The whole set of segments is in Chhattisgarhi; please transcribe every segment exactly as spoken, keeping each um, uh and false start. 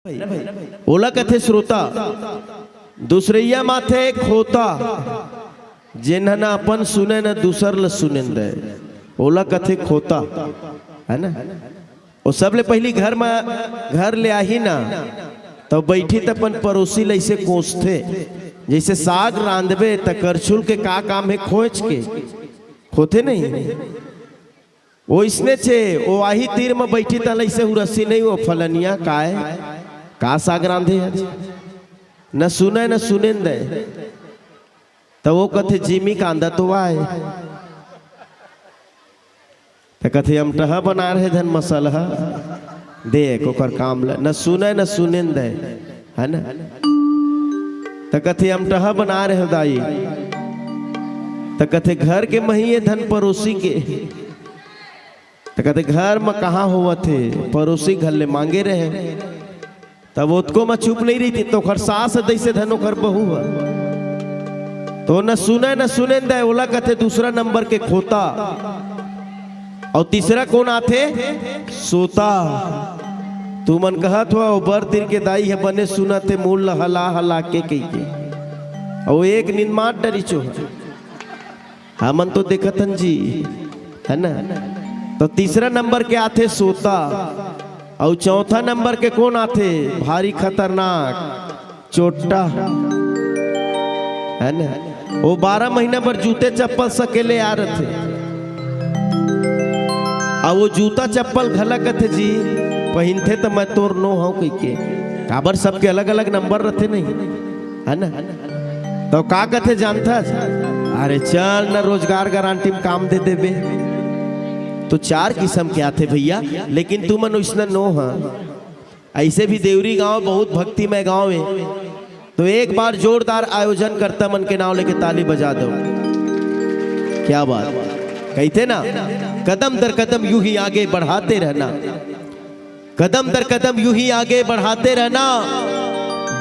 भाई, ओला कथे श्रोता। दूसरइया माथे खोता, जेन ह न अपन सुने न दूसर ल सुनेन दे, ओला कथे खोता, है ना? वो सबले पहिली घर म, घर ले आही ना, तो बैठी त अपन पड़ोसी ल ऐसे कोसथे, जैसे साग रांधबे त करछुल के का काम हे, खोंच के होथे नहीं। ओइसने छे, वो आही तीर म बैठी त ल ऐसे हुरसी नहीं, वो फलनिया काय, का साग रांधे आज, न सुने न सुनेन दे। त वो कथे, "जिमी कांदा तो आय।" त कथे, "अमटहा बना रहे धन मसलहा।" देख ओकर काम ल न सुने न सुनेन दे, है ना? त कथे, "अमटहा बना रहे दाई।" त कथे, "घर के मही ए धन पड़ोसी के।" त कथे, "घर म कहाँ होवत हे, पड़ोसी घर ले मांगे रहे।" तब ओतको म चुप नहीं रहिथे, त ओखर सास ह दइसे धन ओखर बहू ह। तो न सुने न सुनेन दे, ओला कथे दूसरा नंबर के खोता। अउ तीसरा कोन आथे? सोता। तुमन कहत हो, "ओ बर तीर के दाई ह बने सुनत हे, मूल ल हला हला के," कहिके। अउ एक नींद मार डरिचो ह। हमन तो देखत हन जी, है ना? तो तीसरा नंबर के आथे सोता, अउ चौथा नंबर के कोन आथे? भारी खतरनाक चोट्टा, है ना? वो बारह महीना बर जूते चप्पल सकेले आ रथे। अउ वो जूता चप्पल घला कथे जी, पहिनथे त मैं तोर नो हव कहिके। काबर सबके अलग-अलग नंबर रथे नहीं, है ना? तो का कथे जानथस? "अरे चल न, रोजगार गारंटी म काम दे देबे।" तो चार किसम के आथे भैया, लेकिन तुमन ओइसना नो ह। ऐसे भी देवरी गांव बहुत भक्तिमय गांव हे, तो एक बार जोरदार आयोजन करता मन के नाव लेके ताली बजा दो। क्या बात, कहिथे ना, "कदम दर कदम यूं ही आगे बढ़ाते रहना, कदम दर कदम यूं ही आगे बढ़ाते रहना,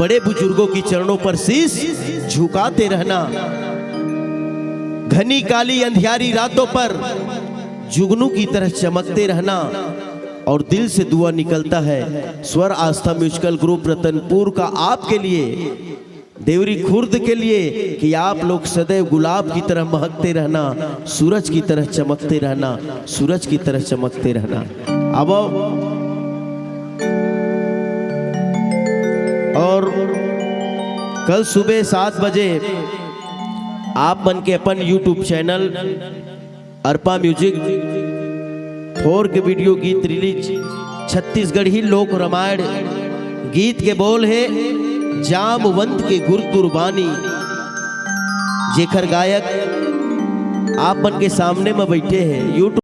बड़े बुजुर्गों की चरणों पर शीश झुकाते रहना, घनी काली अंधियारी रातों पर जुगनू की तरह चमकते रहना।" और दिल से दुआ निकलता है, स्वर आस्था म्यूजिकल ग्रुप रतनपुर का आपके लिए, देवरी खुर्द के लिए, कि आप लोग सदैव गुलाब की तरह महकते रहना, सूरज की तरह चमकते रहना, सूरज की तरह चमकते रहना। अब और कल सुबह सात बजे आप मन के अपन YouTube चैनल अरपा म्यूजिक फोर के वीडियो गीत रिलीज, छत्तीसगढ़ी लोक रामायण गीत के बोल हे जामवंत के गुर गुरबानी, जेकर गायक आप मन के सामने में बैठे हे। YouTube